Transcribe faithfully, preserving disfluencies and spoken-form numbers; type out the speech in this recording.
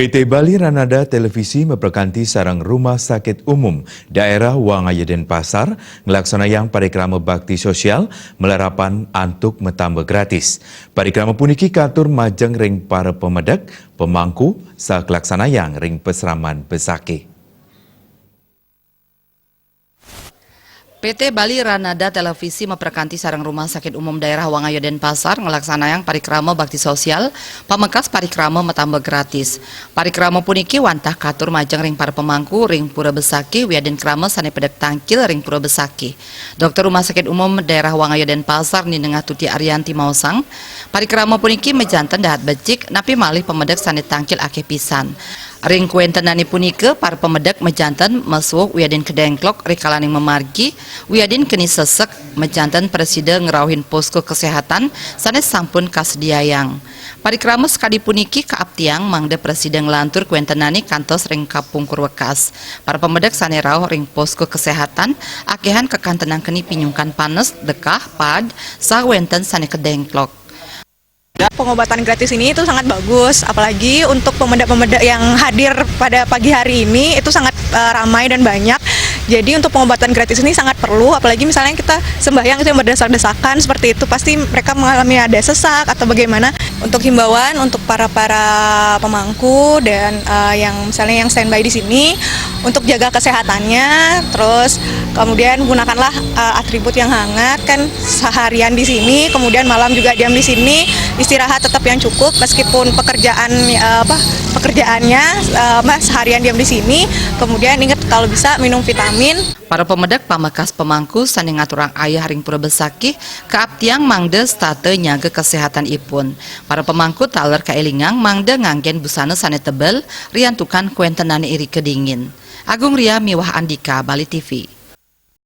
P T Bali Ranada Televisi maprakanti sareng Rumah Sakit Umum Daerah Wangaya Denpasar nglaksanayang parikrama bakti sosial malarapan antuk matamba gratis. Parikrama puniki katur majeng ring para pamedek, pamangku, saklaksanayang ring pasraman besakih. P T Bali Ranada Televisi maprakanti sareng Rumah Sakit Umum Daerah Wangaya Denpasar nglaksanayang parikrama bakti sosial, pamekas parikrama matamba gratis. Parikrama puniki wantah katur majeng ring para pamangku ring pura besakih wiadin krama sane pedek tangkil ring pura besakih. Dokter Rumah Sakit Umum Daerah Wangaya Denpasar Ni Nengah Tuti Arianti maosang, parikrama puniki majanten dahat becik, napi malih pamedek sane tangkil akeh pisan. Ring kawentenane punika, para pamedek majanten masuh wiadin kedengklok rikalaning mamargi, wiadin keni sesek, majanten prasida ngrauhin posko kesehatan sane sampun kasediayang. Parikrama sakadi puniki kaaptiang mangda prasida nglantur kawentenane kantos ring kapungkur wekas. Para pamedek sane rauh ring posko kesehatan akehan kakantenang keni pinyungkan panes, dekah, paed, saha wenten sane kedengklok. Pengobatan gratis ini itu sangat bagus, apalagi untuk pemeda-pemeda yang hadir pada pagi hari ini itu sangat, eh, ramai dan banyak. Jadi untuk pengobatan gratis ini sangat perlu, apalagi misalnya kita sembahyang itu yang berdesak-desakan seperti itu, pasti mereka mengalami ada sesak atau bagaimana. Untuk himbauan untuk para-para pemangku dan, eh, yang misalnya yang standby di sini, untuk jaga kesehatannya, terus kemudian gunakanlah, eh, atribut yang hangat kan seharian di sini, kemudian malam juga diam di sini, istirahat tetap yang cukup meskipun pekerjaan, eh, apa, pekerjaannya, eh, apa, seharian diam di sini, kemudian ingat kalau bisa minum vitamin. Para pamedek pamekas pamangku sane ngaturang ayah ring pura besakih kaaptiang mangda setata nyaga kesehatanipun. Para pamangku taler kaelingang mangda nganggen busana sane tebel riantukan kawentenane irika dingin. Agung Ria miwah Andika, Bali T V.